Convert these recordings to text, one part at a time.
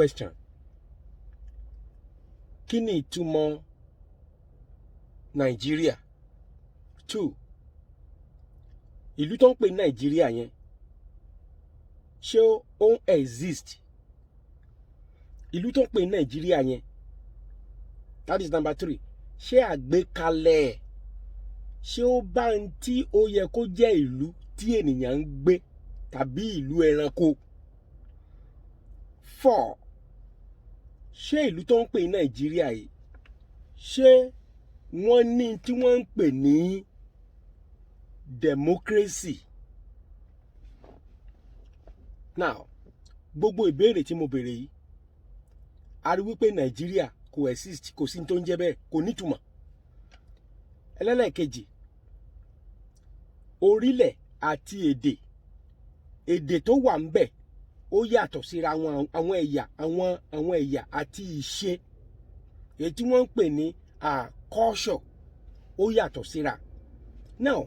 Question: kí ni ìtumọ̀ Nàìjíríà? Two, ìlú tó ń pè ní Nàìjíríà yẹn, ṣé ó ń exist? Ìlú tó ń pè ní Nàìjíríà yẹn, that is number three, ṣé àgbékalẹ̀, ṣé ó bá ń tí ó yẹ kó jẹ́ ìlú tí ènìyàn ń gbé tàbí ìlú ẹranko? Four, ṣé ìlú tó ń pè ní Nàìjíríà yìí, ṣé wọ́n ní tí wọ́n ń pè ní democracy? Now, gbogbo ìbéèrè tí mo béèrè yìí, a rí wípé Nàìjíríà kò exist, kò sí tó ń jẹ́ bẹ́ẹ̀, kò nítumọ̀. Ẹlẹ́lẹ́kejì, orílẹ̀ àti èdè, èdè tó wà ń bẹ̀ ó yàtọ̀ síra wọn. Àwọn ẹ̀yà, àwọn ẹ̀yà àti ìṣe, èyí tí wọ́n ń pè ní culture, ó yàtọ̀ síra. Now,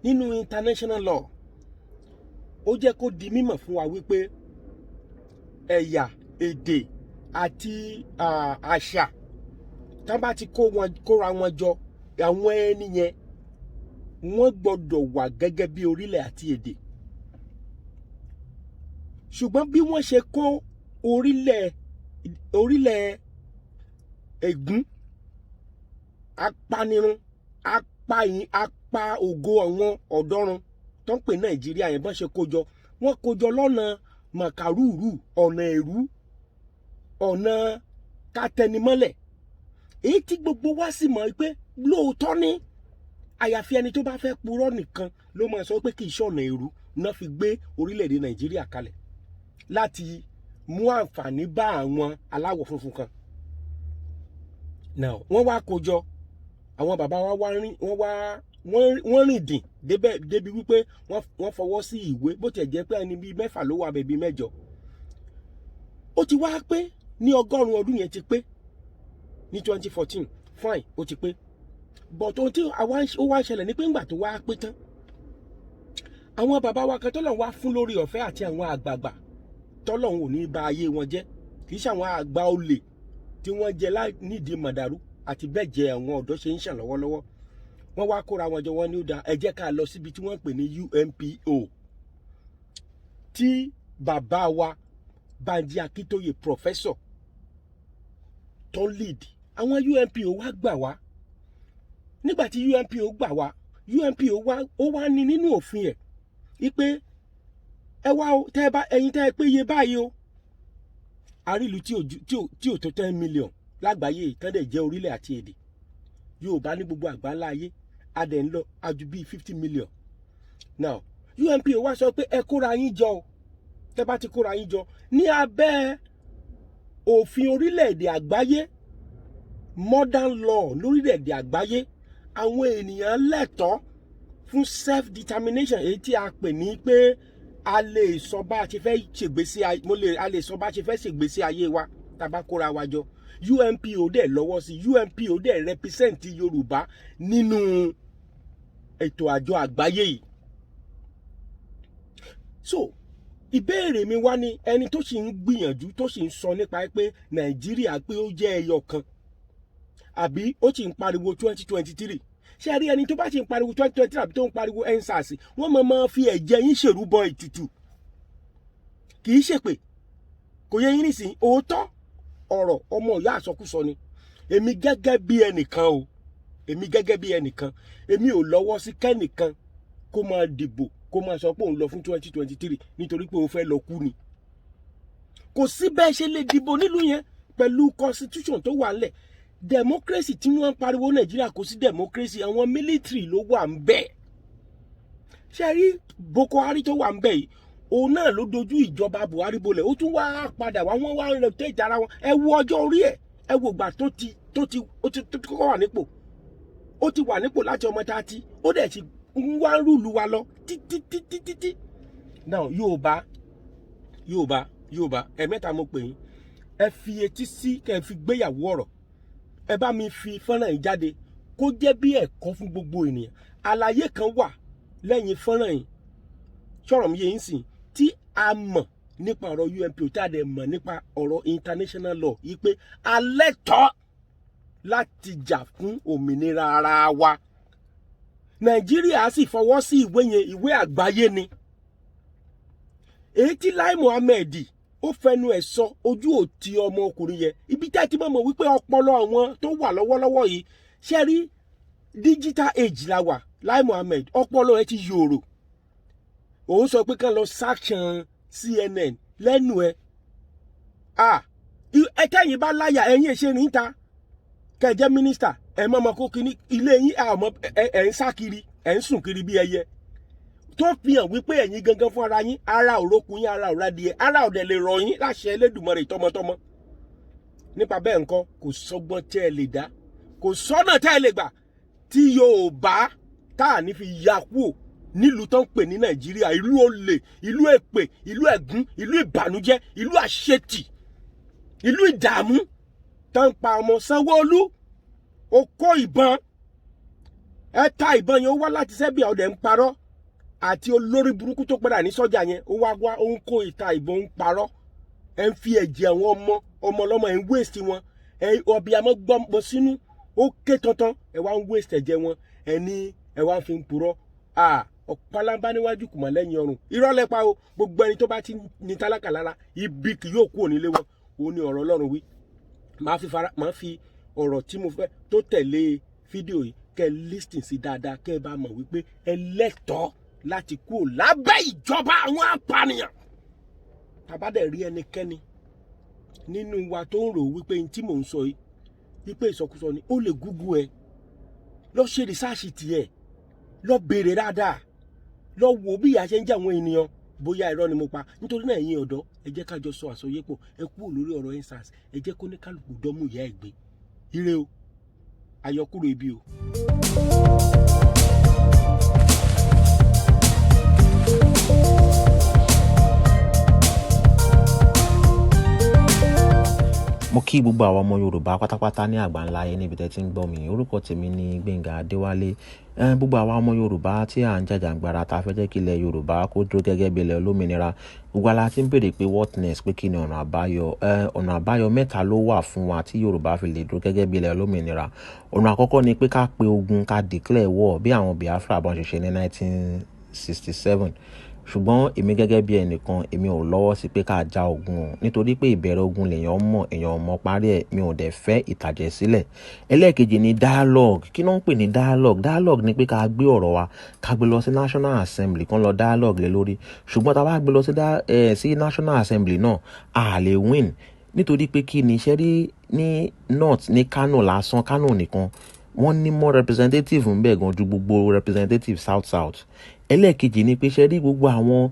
nínú international law, ó jẹ́ kó di mímọ̀ fún wa wípé ẹ̀yà, èdè àti àṣà tá bá ti kó wọn kóra wọn jọ, àwọn ẹni yẹn, wọ́n gbọ́dọ̀ wà gẹ́gẹ́ bí orílẹ̀ àti èdè. Ṣùgbọ́n bí wọ́n ṣe kó orílẹ̀ ègún apanirun, apáyin, apá ògo àwọn ọ̀dọ́run tó ń pè Nàìjíríà yẹn, bọ́n ṣe kó jọ, wọ́n kó jọ lọ́nà màkàrúrù, ọ̀nà èrú, ọ̀nà kátẹnimọ́lẹ̀, èyí tí gbogbo wa sì mọ̀ pé lóòótọ́ ni. Àyàfi ẹni tó bá fẹ́ purọ́ nìkan ló máa sọ pé kì í ṣọ̀nà èrú náà fi gbé orílẹ̀-èdè Nàìjíríà kalẹ̀ láti mú àǹfààní bá àwọn aláwọ̀ funfun kan. Now, wọ́n wá kó jọ, àwọn bàbá wa wá rìn, wọ́n wá wọ́n rìn dìn débẹ̀ débi wípé wọ́n fọwọ́ sí ìwé, bó tiẹ̀ jẹ́ pé ẹni bíi 6 ló wà bẹ̀, bíi 8. Ó ti wá pé ní 100 ọdún yẹn ti pé ní 2014. Fine, ó ti pé, but ohun tí ó wá ń ṣẹlẹ̀ ní pé ńgbà tó wá pé tán, àwọn bàbá wa kan tọ́lọ́run wá fún lórí ọ̀fẹ́ àti àwọn àgbààgbà tọ́lọ́run ò ní bà ayé wọn jẹ́, kì í ṣe àwọn àgbà olè tí wọ́n jẹ nídìí màdàrú àti bẹ́ẹ̀ jẹ àwọn ọ̀dọ́ ṣe ń ṣàn lọ́wọ́lọ́wọ́. Wọ́n wá kóra wọn jọ, wọ́n ní ó dáa, ẹ jẹ́ ká lọ síbi tí wọ́n ń pè ní UNPO, tí bàbá wa Banji Akíntóyè, professor, tó lead. Àwọn UNPO wá gbà wá. Nígbà tí UNPO gbà wá, UNPO wá, ó wá ní nínú òfin ẹ̀ wípé ẹ wá o, tẹ́ ẹ bá ẹ̀yin tẹ́ ẹ pé iye báyìí o, àrílù tí ò tó 10 million lágbàáyé tán dẹ̀ jẹ́ orílẹ̀ àti èdè Yorùbá ní gbogbo àgbáńlá ayé, a dẹ̀ ń lọ aju bíi 50 million. Now, UNPO wá sọ pé ẹ kóra yín jọ o, tẹ́ bá ti kóra yín jọ ní abẹ́ òfin orílẹ̀-èdè àgbáyé, modern law lórílẹ̀-èdè àgbáyé, àwọn ènìyàn lẹ́tọ̀ọ́ fún self determination, èyí tí a pè ní pé a lè sọ bá a ṣe fẹ́ ṣègbésí ayé, mo lè a lè sọ bá a ṣe fẹ́ ṣègbésí ayé wa tá a bá kóra wa jọ. UNPO dẹ̀ lọ́wọ́ sí, UNPO dẹ̀ represent Yorùbá nínú ètò àjọ àgbáyé yìí. So ìbéèrè mi wá ní, ẹni tó sì ń gbìyànjú, tó sì ń sọ nípa pé Nàìjíríà pé ó jẹ́ ẹyọ kan, àbí ó sì ń pariwo 2023, ṣé rí ẹni tó bá sì ń pariwo 2023 àbí tó ń pariwo EndSARS, wọ́n máa fi ẹ̀jẹ̀ yín ṣèrúbọ ètùtù, kì í ṣèpè. Kò yẹ yín nísìnyí? Òótọ́ ọ̀rọ̀ ọmọ ìyá àsọkúsọ ni. Èmi gẹ́gẹ́ bí ẹnìkan o, èmi gẹ́gẹ́ bí ẹnìkan, èmi ò lọ́wọ́ sí kẹ́nìkan kó máa dìbò, kó máa sọ pé òun lọ fún 2023 nítorí pé òun fẹ́ lọ kú ni. Kò sí bẹ́ẹ̀ ṣe lè dìbò nílùú yẹn pẹ̀lú constitution tó wà ńlẹ̀. Democracy tí wọ́n ń pariwo Nàìjíríà, kò sí democracy. Àwọn military ló wà ń bẹ̀. Ṣe rí Boko Haram tó wà ń bẹ̀ yìí, òun náà ló dojú ìjọba Buhari bolẹ̀. Ó tún wá padà wá, wọ́n wá ń rotate ara wọn. Ẹ wo ọjọ́ orí ẹ̀, ẹ wo ìgbà tó ti ó ti tó ti kọ́kọ́ wà nípò. Ó ti wà nípò láti ọmọ 30, ó dẹ̀ ti ń wá ń rule wa lọ títí títí títí. Now, Yorùbá, Yorùbá, Yorùbá, ẹ̀mẹ́ta mo pè yín, ẹ fi etí sí kẹ́ ẹ fi gbéyàwó ọ̀rọ̀. Ẹ bá mi fi fọ́nrán yìí jáde kó jẹ́ bí ẹ̀kọ́ fún gbogbo ènìyàn. Àlàyé kan wà lẹ́yìn fọ́nrán yìí, sọ̀rọ̀ mi yé yín sìn, tí a mọ̀ Nípa ọ̀rọ̀ UNPO, tá a dẹ̀ mọ̀ nípa ọ̀rọ̀ international law yìí pé a lẹ́tọ̀ọ́ láti jà fún òmìnira ara wa. Nàìjíríà sì fọwọ́ sí ìwé yẹn, ìwé àgbáyé ni. Èyí tí Lai Mohammed ó fẹnu ẹ̀ sọ, ojú òtí ọmọkùnrin yẹn, ibi tí a ti mọ̀ mọ̀ wípé ọpọlọ àwọn tó wà lọ́wọ́lọ́wọ́ yìí ṣe rí, digital age la wà. Lai Mohammed, ọpọlọ ẹ ti yòrò. Òun sọ pé kán lọ sanction CNN lẹ́nu ẹ̀. Ah, ẹ tẹ́yìn bá láyà, ẹ̀yin ẹ̀ ṣe rìn ta kẹ́ ẹ jẹ́ mínísítà, ẹ mọ́ ọmọ kó kíní ilé yín, àmọ́ ẹ ń sá kiri, ẹ ń sùn kiri bí ẹyẹ, tó fi hàn wípé ẹ̀yin gangan fún ara yín, ara òrókun yín, ara òradìẹ, ara ọ̀dẹ̀ lè rọ̀ yín láṣẹ Elédùmarè tọmọtọmọ. Nípa bẹ́ẹ̀ ńkọ́, kò sọ́gbọ́n tẹ́ ẹ lè dá, kò sọ́nà tẹ́ ẹ lè gbà tí Yorùbá tá à ní fi ya kúò nílùú tó ń pè ní Nàìjíríà, ìlú olè, ìlú èpè, ìlú ẹ̀gún, ìlú ìbànújẹ́, ìlú àṣetì, ìlú ìdààmú tó ń pa ọmọ. Sanwó-Olú, ó kó ìbọn, ẹ ta ìbọn yẹn, ó wá láti Serbia, ọ̀dẹ̀ ń parọ́, àti olórí burúkú tó padà ní sọ́jà yẹn, ó wá wá, ó ń kó ìta ìbọn, ń parọ́. Ẹ ń fi ẹ̀jẹ̀ àwọn ọmọ ọmọ ọlọ́mọ, ẹ̀ ń waste wọn. Ẹ ọbẹ̀ gbọ́mọ sínú, ó ké tantan, ẹ wá ń waste ẹ̀jẹ̀ wọn, ẹ ní ẹ wá fi ń purọ́. Ọ̀pálábá níwájú, kùmọ̀ lẹ́yìn ọrùn, irọ́ lẹ́pa o. Gbogbo ẹni tó bá ti ní tálákà lára, ibi kì yóò kúrò nílé wọn. Òun ni ọ̀rọ̀ Ọlọ́run wí. Máa fi fara, máa fi ọ̀rọ̀ tí mo fẹ́ tó tẹ̀lé fídíò yìí, kẹ́ ẹ listen sí dáadáa, kẹ́ ẹ bá mọ̀ wípé ẹ lẹ́tọ̀ọ́ láti kúrò lábẹ́ ìjọba àwọn apànìyàn. Tàbá dẹ̀ rí ẹnikẹ́ni nínú wa tó ń rò wípé n tí mò ń sọ yìí, wípé ìsọkúsọ ni, ó lè Google ẹ, lọ ṣe research tiẹ̀, lọ béèrè dáadáa, lọ wò bí ìyà ṣe ń jẹ àwọn ènìyàn, bóyá irọ́ ni mo pa. Nítorí náà, ẹ̀yin ọ̀dọ́, ẹ jẹ́ ká jọ sọ àsọyépọ̀. Ẹ kúrò lórí ọ̀rọ̀ EndSARS. Ẹ jẹ́ kó ní kálukú dọ́mú ìyá ẹ̀ gbé. Ire o, àyọkúrò ibi o. Mo kí gbogbo àwọn ọmọ Yorùbá pátápátá ní àgbáńlá ayé níbi tẹ́ ti ń gbọ́ mi. Orúkọ tèmi ní Gbẹ̀ngà Adéwálé. Gbogbo àwa ọmọ Yorùbá tí à ń jàjàǹgbara, ta fẹ́ jẹ́ kí ilẹ̀ Yorùbá kó dúró gẹ́gẹ́ bí ilẹ̀ olómìnira, gbogbo wa la ti ń béèrè pé what next, pé kí ni ọ̀nà àbáyọ. Ọ̀nà àbáyọ mẹ́ta ló wà fún wa tí Yorùbá fi lè dúró gẹ́gẹ́ bí ilẹ̀ olómìnira. Ọ̀nà àkọ́kọ́ ni pé ká pe ogun, ká declare war bí àwọn Biafra bọ́n ṣe ṣe ní 1967. Ṣùgbọ́n èmi gẹ́gẹ́ bí ẹnìkan, èmi ò lọ́wọ́ sí pé ká ja ogun o, nítorí pé ìbẹ̀rẹ̀ ogun lèèyàn mọ̀, èèyàn ò mọ̀ parí ẹ̀. Mi ò dẹ̀ fẹ́ ìtàjẹ̀ sílẹ̀. Ẹlẹ́ẹ̀kejì ni dialogue. Kí ló ń pè ní dialogue? Dialogue ni pé ká gbé ọ̀rọ̀ wa, ká gbé lọ sí National Assembly, kán lọ dialogue lé lórí. Ṣùgbọ́n tá a bá gbé lọ sí National Assembly náà, a lè win, nítorí pé kí ni ṣe rí ní north, ní Kano lásán, Kano nìkan, wọ́n ní more representative ń bẹ̀ gan ju gbogbo representative South South. Ẹlẹ́ẹ̀kejì ni pé ṣe rí gbogbo àwọn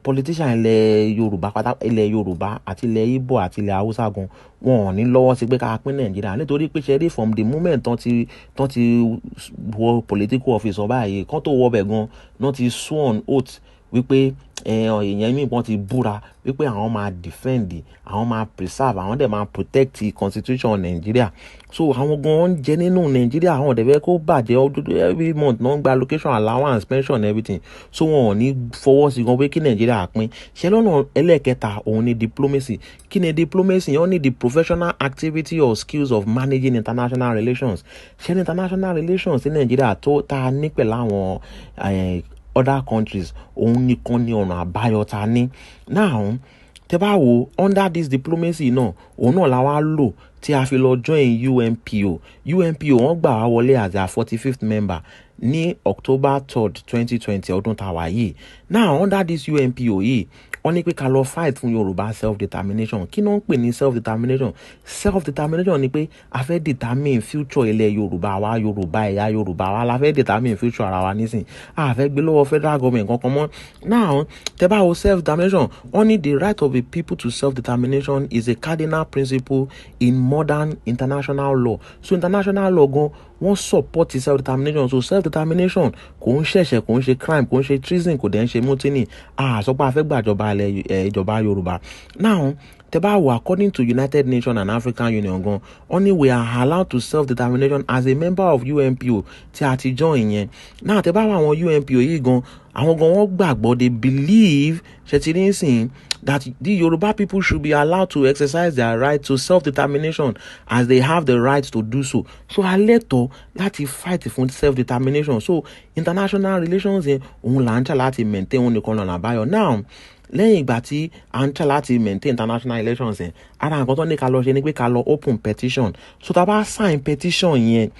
politician ilẹ̀ Yorùbá pátá, ilẹ̀ Yorùbá àti ilẹ̀ Igbo àti ilẹ̀ Haúsá gan, wọn ò ní lọ́wọ́ sí pé ká pín Nàìjíríà, nítorí pé ṣe rí, from the moment tán ti wọ political office ọba yìí, kán tó wọ bẹ̀ gan náà ti sworn oath wípé èèyàn míì kan ti búra wípé àwọn máa defend, àwọn máa preserve, àwọn dẹ̀ máa protect the constitution Nàìjíríà. So àwọn gan ń jẹ nínú Nàìjíríà, àwọn ọ̀dẹ̀ fẹ́ kó bàjẹ́. Every month náà ń gba allocation, allowance, pension, everything. So wọn ò ní fọwọ́ sí gan pé kí Nàìjíríà pín ṣe. Lọ́nà ẹlẹ́ẹ̀kẹta, òun ni diplomacy. Kí ni diplomacy? Wọ́n ní the professional activity or skills of managing international relations. Ṣé ní international relations ní Nàìjíríà tó tá a ní pẹ̀lú àwọn other countries, òun nìkan ní ọ̀nà àbáyọ ta ní. Now, tẹ́ bá wo under this diplomacy náà, òun náà la wá lò tí a fi lọ join UNPO. UNPO, wọ́n gbà wá wọlé as their 45th member ní October 3rd, 2020, ọdún tá a wà yìí. Now, under this UNPO yìí, wọ́n ní pé ká lọ fight fún Yorùbá self determination. Kí ló ń pè ní self determination? Self determination ni pé a fẹ́ determine future ilẹ̀ Yorùbá wa, Yorùbá, ẹ̀yà Yorùbá wa la fẹ́ determine future ara wa nísìn. A fẹ́ gbé lọ́wọ́ federal government kankan mọ́. Now, tẹ́ bá wo self determination, wọ́n ní the right of a people to self determination is a cardinal principle in modern international law. So international law gan, wọ́n support self determination. So self determination kò ń ṣẹ̀ṣẹ̀, kò ń ṣe crime, kò ń ṣe treason, kò dẹ̀ ń ṣe mutiny. A sọ pé a fẹ́ gbàjọba ilẹ̀ ìjọba Yorùbá. Now, Tẹ́ bá wò, according to United Nations and African Union gan, wọ́n ní we are allowed to self-determination as a member of UNPO tí a ti join yẹn náà. Tẹ́ bá wò, àwọn UNPO yìí gan, àwọn gan wọ́n gbàgbọ́, they believe, ṣé ẹ ti rí nísìn, that the Yoruba people should be allowed to exercise their right to self-determination as they have the right to do so. So a lẹ́tọ̀ọ́ láti fight fún self-determination. So international relations yẹn, òun là ń tà láti maintain, òun nìkan lọ́nà àbáyọ. Now, lẹ́yìn ìgbà tí à ń tà láti maintain international relations yẹn, ara nǹkan tó ní ká lọ ṣe ni pé ká lọ open petition. So tá a bá sign petition yẹn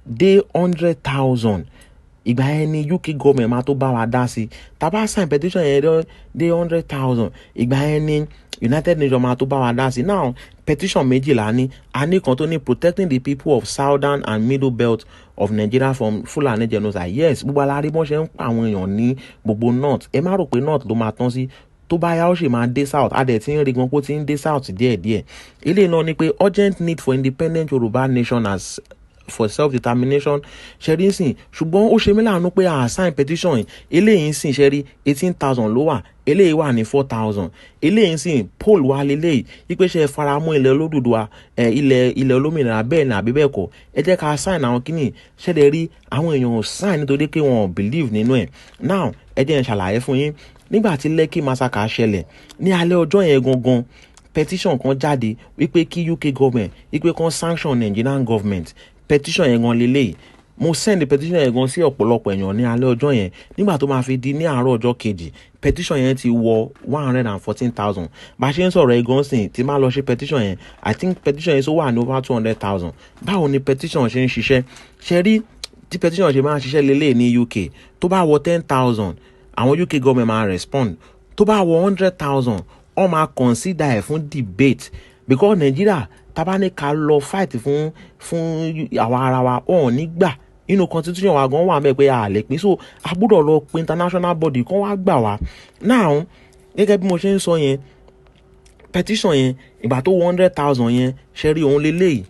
dé 100,000, ìgbà yẹn ni UK government máa tó bá wa dá sí. Tá a bá sign petition yẹn dé 100,000, ìgbà yẹn ni United Nations máa tó bá wa dá sí. Now, petition méjìlá ní. A ní kan tó ní "Protecting the people of Southern and Middle Belt of Nigeria from Fulani genocide". Yes, gbogbo alárí bọ́n ṣe ń pa àwọn èèyàn ní gbogbo north. Ẹ má rò pé north ló máa tán sí. Tó bá yá, ó sì máa dé south. A dẹ̀ ti ń rí gan kó ti ń dé south díẹ̀díẹ̀. Eléyìí náà ni pé "Urgent need for independent Yorùbá nation as for self-determination". Ṣé ẹ rí sìn? Ṣùgbọ́n ó ṣe mí láàánú pé a sign petition yìí. Eléyìí sìn, ṣé ẹ rí, 18,000 ló wà. Eléyìí wà ní 4,000. Eléyìí sìn, poll wa leléyìí wípé ṣe faramọ́ ilẹ̀ Olódùduwà ẹ, ilẹ̀ olómìnira, bẹ́ẹ̀ ni àbí bẹ́ẹ̀ kọ́? Ẹ jẹ́ ká sign àwọn kíní. Ṣé ẹ rí, àwọn èèyàn ò sign nítorí pé wọn ò believe nínú ẹ̀. Now, ẹ jẹ́ n ṣàlàyé fún yín. Nígbà tí Lekki massacre ṣẹlẹ̀, ní alẹ́ ọjọ́ yẹn gangan, petition kan jáde wípé kí UK government, wípé kan sanction Nigerian government. Petition yẹn gan leléyìí. Mo send petition yẹn gan sí ọ̀pọ̀lọpọ̀ èèyàn ní alẹ́ ọjọ́ yẹn. Nígbà tó máa fi di ní àárọ̀ ọjọ́ kejì, petition yẹn ti wọ 114,000. Bá a ṣe ń sọ̀rọ̀ ẹ̀ gan sìn, tí máa lọ ṣe petition yẹn, I think petition yẹn tó wà ní over 200,000. Báwo ni petition ṣe ń ṣiṣẹ́? Ṣe rí, tí petition ṣe máa ń ṣiṣẹ́ lélẹ̀ ní UK, tó bá wọ 10,000, àwọn UK government máa respond. Tó bá wọ 100,000, wọ́n máa consider ẹ̀ fún debate, because Nigeria, tá bá ní ká lọ fight fún àwa ara wa, wọn ò ní gbà. Nínú constitution wa gan wà mẹ́ pé a lè pín, so a gbọ́dọ̀ lọ pe international body kan wá gbà wá. Now, gẹ́gẹ́ bí mo ṣe ń sọ yẹn, petition yẹn, ìgbà tó 100,000 yẹn, ṣe rí, òun leléyìí.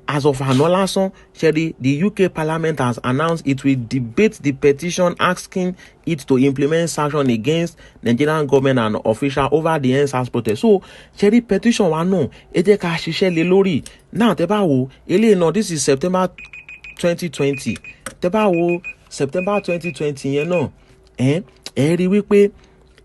As of àná lásán, ṣe rí, the UK Parliament has announced it will debate the petition asking it to implement sanctions against Nigerian government and officials over the EndSARS protest. So ṣe rí, petition wa náà, ẹ jẹ́ ká ṣiṣẹ́ lé lórí. Now, tẹ́ bá wo eléyìí náà, this is September 2020. Tẹ́ bá wo September 2020 yẹn náà, ẹ rí wípé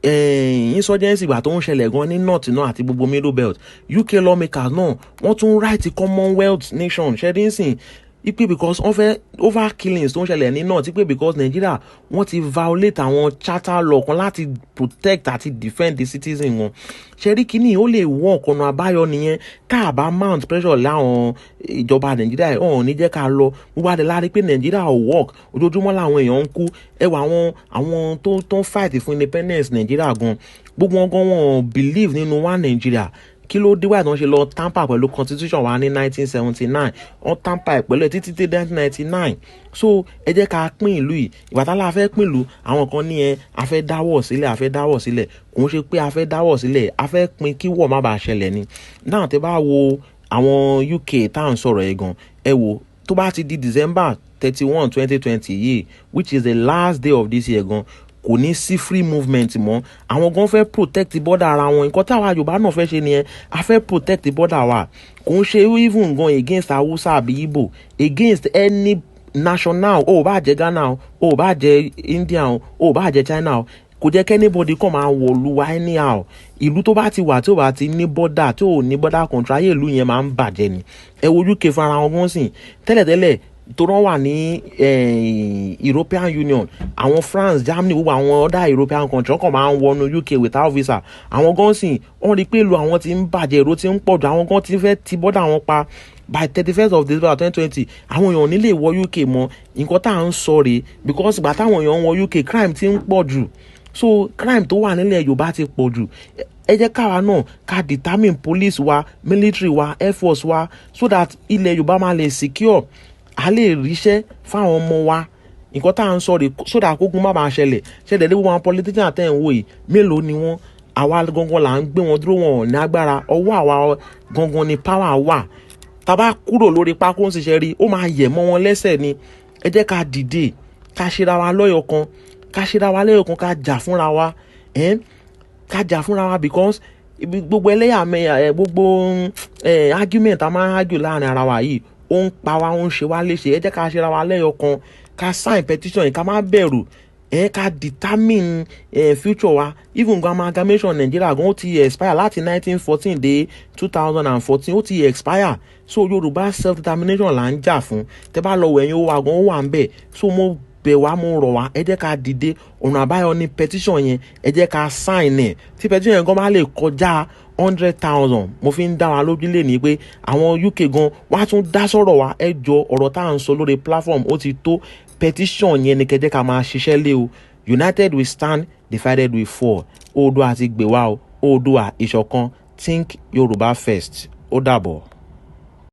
insurgency, ìgbà tó ń ṣẹlẹ̀ gan ní north náà àti gbogbo Middle Belt, UK lawmakers náà, wọ́n tún write Commonwealth nation. Ṣé ẹ rí sìn, ipe because wọ́n fẹ́ over killings tó ń ṣẹlẹ̀ ní north, ipe because Nigeria, wọ́n ti violate àwọn charter law kan láti protect àti defend the citizen wọn. Ṣe rí, kíní ó lè work. Ọ̀nà àbáyọ nìyẹn. Tá a bá mount pressure láwọn ìjọba Nàìjíríà, ọ̀hún ní jẹ́ ká lọ. Gbogbo adé lárí pé Nàìjíríà ò work. Ojoojúmọ́ làwọn èèyàn ń kú. Ẹ wà àwọn tó ń fight fún independence Nàìjíríà gan, gbogbo wọn gan, wọn believe nínú one Nàìjíríà. Kí ló dé wáyé tí wọ́n ṣe lọ tamper pẹ̀lú constitution wa ní 1979? Wọ́n tamper ẹ̀ pẹ̀lú ẹ̀ títí dé 1999. So ẹ jẹ́ ká pín ìlú yìí. Ìgbà tá la fẹ́ pín ìlú, àwọn kan ní ẹ a fẹ́ dáwọ̀ sílẹ̀, a fẹ́ dáwọ̀ sílẹ̀. Kò ń ṣe pé a fẹ́ dáwọ̀ sílẹ̀, a fẹ́ pín kí war má bàa ṣẹlẹ̀ ni. Náà, tẹ́ bá wo àwọn UK tá à ń sọ̀rọ̀ ẹ̀ gan, ẹ wo, tó bá ti di December 31, 2020 yìí, which is the last day of this year gan, kò ní sí free movement mọ́. Àwọn gan fẹ́ protect border ara wọn. Nǹkan táwa Yorùbá náà fẹ́ ṣe nìyẹn. A fẹ́ protect border wa. Kò ń ṣe even gan against Hausa àbí Igbo, against any national o. Ò bá jẹ́ Ghana o, ò bá jẹ́ India o, ò bá jẹ́ China o, kò jẹ́ kí anybody kàn máa wọ̀lú wa anyhow. Ìlú tó bá ti wà, tí ò bá ti ní border, tí ò ní border control, ayé ìlú yẹn máa ń bàjẹ́ ni. Ẹ wo UK fúnra wọn gan sìn. Tẹ́lẹ̀tẹ́lẹ̀, tó rán wà ní European Union, àwọn France, Germany, gbogbo àwọn other European country, wọ́n kàn máa ń wọnú UK without visa. Àwọn gan sìn, wọ́n rí i pé ìlú àwọn ti ń bàjẹ́, èrò ti ń pọ̀ jù, àwọn gan ti fẹ́ ti border wọn pa. By 31st of December 2020, àwọn èèyàn ò ní lè wọ UK mọ́. Nǹkan tá à ń sọ rèé, because ìgbà táwọn èèyàn ń wọ UK, crime ti ń pọ̀ jù. So crime tó wà nílẹ̀ Yorùbá ti pọ̀ jù. Ẹ jẹ́ káwa náà ká determine police wa, military wa, air force wa, so that ilẹ̀ Yorùbá máa lè secure, a lè ríṣẹ́ fáwọn ọmọ wa. Nǹkan tá à ń sọ rèé, so that kógun má bàa ṣẹlẹ̀ ṣẹlẹ̀ dé. Gbogbo àwọn politician tẹ̀ ń wò yìí, mélòó ni wọ́n? Àwa gangan là ń gbé wọn dúró. Wọn ò ní agbára. Ọwọ́ àwa gangan ni power wà. Tá a bá kúrò lórí pákó ń ṣiṣẹ́ rí, ó máa yẹ̀ mọ́ wọn lẹ́sẹ̀ ni. Ẹ jẹ́ ká dìde, ká ṣera wa lọ́yọ̀ kan, ká ṣera wa lẹ́yọ̀ kan, ká jà fúnra wa, ká jà fúnra wa, because Ibi gbogbo ẹlẹ́yàmẹ̀yà ẹ, gbogbo argument a máa ń argue láàrin ara wa yìí, ó ń pa wá, ó ń ṣe wá léṣe. Ẹ jẹ́ ká ṣe ra wa lẹ́yọ kan, ká sign petition yìí, ká má bẹ̀rù ẹ, ká determine future wa. Even gan, amalgamation Nigeria gan, ó ti expire láti 1914 dé 2014, ó ti expire. So Yorùbá self determination là ń jà fún. Tẹ́ bá lọ wẹ̀yìn, ó wà gan, ó wà ń bẹ̀. So mo bẹ̀ wá, mo rọ̀ wá, ẹ jẹ́ ká dìde. Ọ̀nà àbáyọ ní petition yẹn, ẹ jẹ́ ká sign ẹ̀. Tí petition yẹn gan bá lè kọjá 100,000, mo fi ń dá wa lójú lé ní pé àwọn UK gan wọ́n á tún dá sọ̀rọ̀ wa. Ẹ jọ, ọ̀rọ̀ tá à ń sọ lórí platform, ó ti tó. Petition yẹn ni kẹjẹ́ ká máa ṣiṣẹ́ lé o. United we stand, divided we fall. Oòduà ti gbè wá o. Oòduà, ìṣọ̀kan. Think Yorùbá first. Ó dàbọ̀.